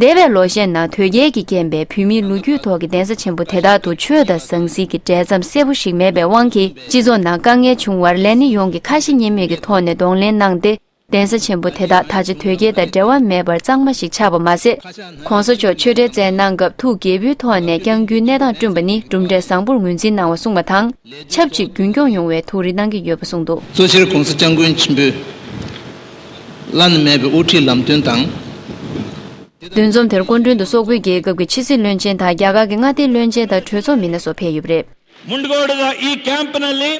འདས་པའི་ལོ་ཤས་ནང་དོལ་རྒྱལ་གྱིས་རྐྱེན་པས་བོད་མིའི་ལོ་རྒྱུས་ཐོག་གི་གདན་ས་ཆེན་པོ་དེ་དག་ཏུ་ཆོས་དང་ཟང་ཟིང་གི་འབྲེལ་ཟམ་གསལ་པོ་ཞིག་མེད་པའི་དབང་གིས་སྤྱི་ཚོགས་ནང་དཀའ་ངལ་བྱུང་བར་ལས་སྣེ་ཡོངས་ཀྱིས་ཁ་ཞེ་གཉིས་མེད་ཀྱི་ཐོག་ནས་གདོང་ལེན་གནང་སྟེ། གདན་ས་ཆེན་པོ་དེ་དག་ད་ཆ་དོལ་རྒྱལ་དང་འབྲེལ་བ་མེད་པར་གཙང་མ་ཞིག་ཆགས་པ་མ་ཟད། ༸གོང་ས་མཆོག་ཆོས་འབྲེལ་སྩལ་གནང་སྐབས་ཐུགས་དགྱེས་པོའི་ཐོག་ནས་བསྐྱངས་རྒྱུའི་གནས་སྟངས་བསྐྲུན་པ་ནི་གྲུབ་འབྲས་བཟང་པོར་ངོས་འཛིན་གནང་བ་གསུངས་པ་དང་། ཆབས་ཅིག་རྒྱུན་སྐྱོང་ཡོང་བའི་ཐུགས་རེ་གནང་གི་ཡོད་པ་གསུངས་འདུག་གཙོ་ཆེར་༸གོང་ས་༸སྐྱབས་མགོན་ཆེན་པོས་བླ་ན་མེད་པའི་དབུ་ཁྲིད་ལམ་སྟོན་དང་། འདུ་འཛོམས་དེར་སྐུ་མགྲོན་དུ་སོག་པོའི་རྒྱལ་ཁབ་ཀྱི་ཕྱི་སྲིད་བློན་ཆེན་དང་རྒྱ་གར་གྱི་མངའ་སྡེའི་བློན་ཆེན་དང་གྲོས་ཚོགས་མི་སྣ་སོགས་ཕེབས་ཡོད་པ་རེད། ಮುಂಡಗೋಡದ ಈ ಕ್ಯಾಂಪ್‌ನಲ್ಲಿ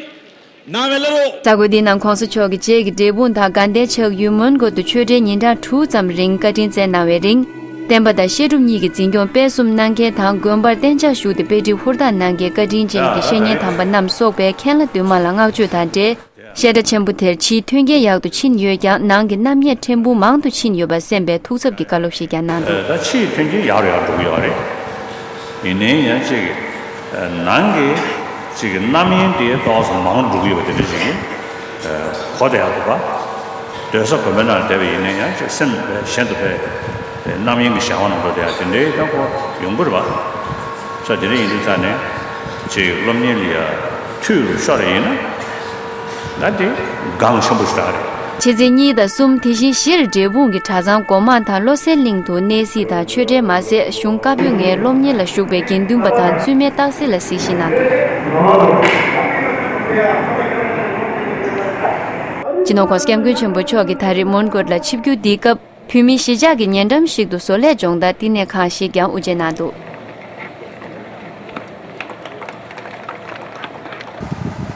ನಾವೆಲ್ಲರೂ. གསར་འགོད་འདིའི་ནང་༸གོང་ས་མཆོག་གིས་རྗེས་ཀྱི་འབྲས་སྤུངས་དང་དགའ་ལྡན་ཆགས་ཡུལ་མོན་གྷོ་དུ་ཆོས་འབྲེལ་ཉིན་གྲངས་དྲུག་ཙམ་རིང་བཀའ་དྲིན་སྩལ་གནང་བའི་རིང་། བསྟན་པ་དང་བཤད་སྒྲུབ་གཉིས་ཀྱི་འཛིན་སྐྱོང་སྤེལ་གསུམ་གནང་མཁན་དང་དགོན་པར་གཏན་འཇགས་བཞུགས་ཏེ་དཔེ་ཁྲིད་ཧུར་ཐག་གནང་མཁན་བཀའ་དྲིན་ཅན་གྱི་བཤེས་གཉེན་དམ་པ་རྣམས་སོགས་པའི་མཁན་བླ་འདུས་མང་ལ་བསྔགས་བརྗོད་དང་འབྲེལ། བཤད་གྲྭ་ཆེན་པོ་དེར་ཕྱིའི་མཐུན་རྐྱེན་ཡག་ཏུ་ཕྱིན་ཡོད་ཀྱང་ནང་གི་རྣམ་གཡེང་ཕྲན་བུ་མང་དུ་ཕྱིན་ཡོད་པ་གསན་པའི་ཐུགས་འཚབ་ཀྱི་བཀའ་སློབ་ཞིག་ཀྱང་གནང་འདུག་ད་ཕྱིའི་མཐུན་རྐྱེན་ཡག་རུ་ཡག་འགྲོ་གི་ཡོད་རེད། ཡིན་ནའི་ཡང་ཅིག་ནང་གི་ཅིག་རྣམ་གཡེང་དེ་ཏོག་ཙམ་མང་འགྲོ་གི་ཡོད་པ་དེ་འདྲ་ཞིག་གིས་གོ་བསྡད་ཡག་འདུག་པ། སྡོད་ས་དགོན་པའི་ནང་ལ་བསྡད་པ་ཡིན་ན་ཡང་ཅིག་སེམས་གཞན་དུ་ཕེབས། རྣམ་གཡེང་གི་གཞན་དབང་ནང་འགྲོ་བསྡད་ཡག་དེ་འདྲའི་ཡང་ཁོ་ཡོང་གི་རེད་པ། ས་དེ་འདྲ་ཡིན་དུས་ཙང་ནས་ཅིག་སློབ་གཉེར་ལ་ཡ་འཐུས་རུ་ཤོར་ཡིན་ན། ད་དེ་སྒང་ཆེན་པོ་ཞིག་རེད། ཕྱི་ཚེས་གཉིས་དང་གསུམ་དེ་བཞིན་བཞིར་འབྲས་སྤུངས་ཀྱི་གྲྭ་ཚང་སྒོ་མང་དང་བློ་གསལ་གླིང་དུ་གནས་གཟིགས་དང་ཆོས་འབྲེལ་མ་ཟད་གཞུང་བཀའ་པོད་ལྔའི་སློབ་གཉེར་ལ་ཞུགས་པའི་དགེ་འདུན་པ་དང་བཙུན་མའི་རྟགས་གསལ་ལ་གཟིགས་ཞིབ་གནང་འདུག་སྤྱི་ནོར་༸གོང་ས་༸སྐྱབས་མགོན་ཆེན་པོ་མཆོག་གིས་ད་རེས་མོན་གྷོ་ལ་ཆིབས་བསྒྱུར་འདིའི་སྐབས། བོད་མིའི་གཞིས་ཆགས་ཀྱི་ཉེ་འགྲམ་ཞིག་ཏུ་བཟོ་ལས་སྦྱོང་བརྡར་བསྟི་གནས་ཁང་ཞིག་ཀྱང་དབུ་འབྱེད་གནང་འདུག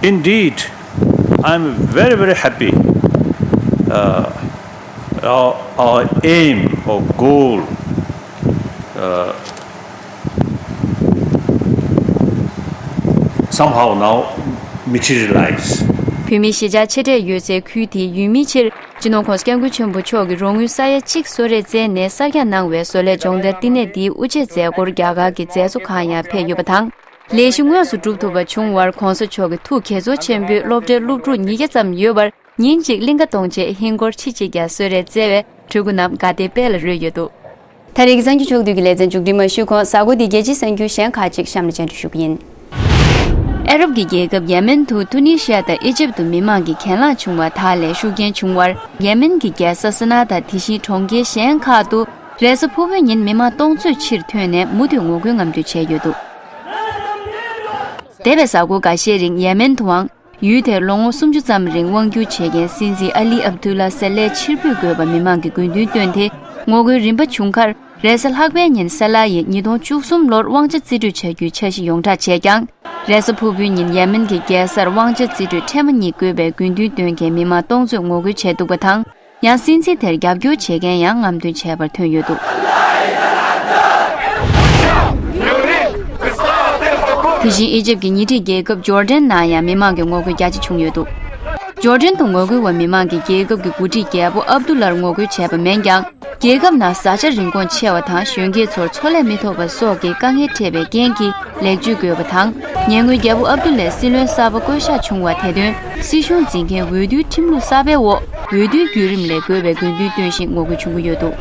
Indeed, I'm very, very happy. Uh, our, our aim or goal, uh, somehow now materialize. བོད་མིའི་གཞིས་ཆགས་ཆེ་གྲས་ཡོད་སའི་ཁུལ་དེའི་ཡུལ་མིའི་ཕྱིར། སྤྱི་ནོར་༸གོང་ས་༸སྐྱབས་མགོན་ཆེན་པོ་མཆོག་གིས་རོགས་དངུལ་ས་ཡ་གཅིག་གསོལ་རས་བསྩལ་ནས་གསར་རྒྱག་གནང་བའི་བཟོ་ལས་སྦྱོང་བརྡར་བསྟི་གནས་འདིའི་དབུ་འབྱེད་མཛད་སྒོར་རྒྱ་གར་གྱི་མཛད་གཙོ་ཁག་ཡང་ཕེབས་ཡོད་པ་དང་། ལས་གཞི་དངོས་སུ་འགྲུབ་ཐུབ་པ་བྱུང་བར་༸གོང་ས་མཆོག་གི་ཐུགས་དགྱེས་ཚོར་ཆེན་པོས་སློབ་གྲྭའི་སློབ་ཕྲུག་ཉིས་བརྒྱ་ཙམ་ཡོད་པར་ཉིན་གཅིག་གླིང་ག་གཏོང་ཆེད་ཧིན་སྒོར་ཁྲི་གཅིག་བརྒྱ་གསོལ་རས་བསྩལ་བས་སྤྲུལ་སྐུ་རྣམས་དགའ་དད་དཔལ་ལ་རོལ་ཡོད་འདུག་ད་རེས་ཀྱི་གསར་འགྱུར་ཕྱོགས་བསྡུས་ཀྱི་ལེ་ཚན་མཇུག་སྒྲིལ་མ་ཞུས་གོང་གཟའ་འཁོར་འདིའི་རྒྱལ་སྤྱིའི་གསར་འགྱུར་གཞན་ཁག་ཅིག་གཤམ་ལ་སྙན་སྒྲོན་ཞུ་གི་ཡིན། ཨ་རབ་ཀྱི་རྒྱལ་ཁབ་ཡེ་མེན་དུ་ཐུ་ནི་ཤི་ཡ་དང་ཨི་ཇིབ་ཏུ་མི་མང་གི་གྱེན་ལངས་བྱུང་བ་དག་ལས་ཤུགས་རྐྱེན་བྱུང་བར་ཡེ་མེན་གྱི་རྒྱལ་ས་སི་ན་དང་དེ་བཞིན་གྲོང་ཁྱེར་གཞན་ཁག་ཏུ་རེས་གཟའ་ཕུར་བུའི་ཉིན་མི་མང་སྟོང་ཚོས་ཕྱིར་ཐོན་ནས་མུ་མཐུད་ངོ་རྒོལ་རྔམ་སྟོན་བྱས་ཡོད་འདུག་འདས་པའི་གཟའ་འཁོར་འགའ་ཤས་རིང་ཡེ་མེན་དུའང་ཡུལ་དེར་ལོ་ངོ་སུམ་ཅུ་ཙམ་རིང་དབང་བསྒྱུར་བྱེད་མཁན་སྲིད་འཛིན་ཨ་ལི་ཨབ་དུ་ལ་སཱ་ལེ་ཕྱིར་འབུད་དགོས་པ་མི་མང་གི་དགོས་འདུན་བཏོན་ཏེ་ངོ་རྒོལ་རིམ་པ་བྱུང་ཁར། རེས་གཟའ་ལྷག་པའི་ཉིན་སཱ་ལེ་ཡིས་ཉིས་སྟོང་བཅུ་གསུམ་ལོར་དབང་ཆ་རྩིས་སྤྲོད་བྱ་རྒྱུའི་འཆར་གཞི་ཡོངས་བསྒྲགས་བྱས་ཀྱང་། རེས་གཟའ་ཕུར་བུའི་ཉིན་ཡེ་མེན་གྱི་རྒྱལ་སར་དབང་ཆ་རྩིས་སྤྲོད་ཕྲན་བུ་གཉིས་དགོས་པའི་དགོས་འདུན་བཏོན་མཁན་མི་མང་སྟོང་ཚོས་ངོ་རྒོལ་བྱས་འདུག་པ་དང་། ཡང་སྲིད་འཛིན་དེར་རྒྱབ་སྐྱོར་བྱེད་མཁན་ཡང་རྔམ་སྟོན་བྱས་པར་ཐོན་ཡོད་འདུག་དེ་བཞིན་ཨི་ཇིབ་ཀྱི་ཉེ་འཁྲིས་རྒྱལ་ཁབ་ཇོར་ཌན་ནང་ཡང་མི་མང་གི་ངོ་རྒོལ་རྒྱ་ཆེ་བྱུང་ཡོད་འདུག་ཇོར་ཌན་དུ་ངོ་རྒོལ་བ་མི་མང་གིས་རྒྱལ་ཁབ་ཀྱི་འགོ་ཁྲིད་རྒྱལ་པོ་ཨབ་དུ་ལར་ངོ་རྒོལ་བྱས་པ་མིན་ཀྱང་། རྒྱལ་ཁབ་ནང་བཟའ་བཅའ་རིན་གོང་ཆེ་བ་དང་གཞོན་སྐྱེས་ཚོར་འཚོ་ལས་མི་ཐོབ་པ་སོགས་ཀྱི་དཀའ་ངལ་འཕྲད་པའི་རྐྱེན་གྱིས་ལེགས་བཅོས་དགོས་པ་དང་། ཉེ་སྔོན་རྒྱལ་པོ་ཨབ་དུ་ལའི་སྲིད་བློན་གསར་པ་བསྐོ་གཞག་བྱུང་བ་དེ་དོན་སྲིད་གཞུང་འཛིན་མཁན་འོས་བསྡུའི་ཁྲིམས་ལུགས་གསར་པའི་འོག་འོས་བསྡུའི་བརྒྱུད་རིམ་ལས་འགོས་པའི་དགོས་འདུན་བཏོན་བཞིན་ངོ་རྒོལ་བྱུང་གི་ཡོད་འདུག་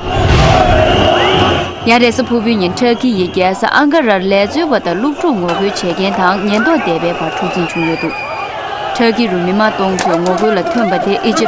ཡང་རེས་གཟའ་ཕུར་བུའི་ཉིན་ཊར་ཀི་ཡི་རྒྱལ་ས་ཨང་ཀ་རར་ལས་བཟོ་བ་དང་སློབ་ཕྲུག་ངོ་རྒོལ་བྱེད་མཁན་དང་ཉེན་རྟོག་སྡེ་པའི་བར་འཁྲུག་འཛིང་བྱུང་ཡོད་འདུག་ཊར་ཀི་རུ་མི་མང་སྟོང་ཚོས་ངོ་རྒོལ་ལ་ཐོན་པ་དེ་ཨི་ཇིབ།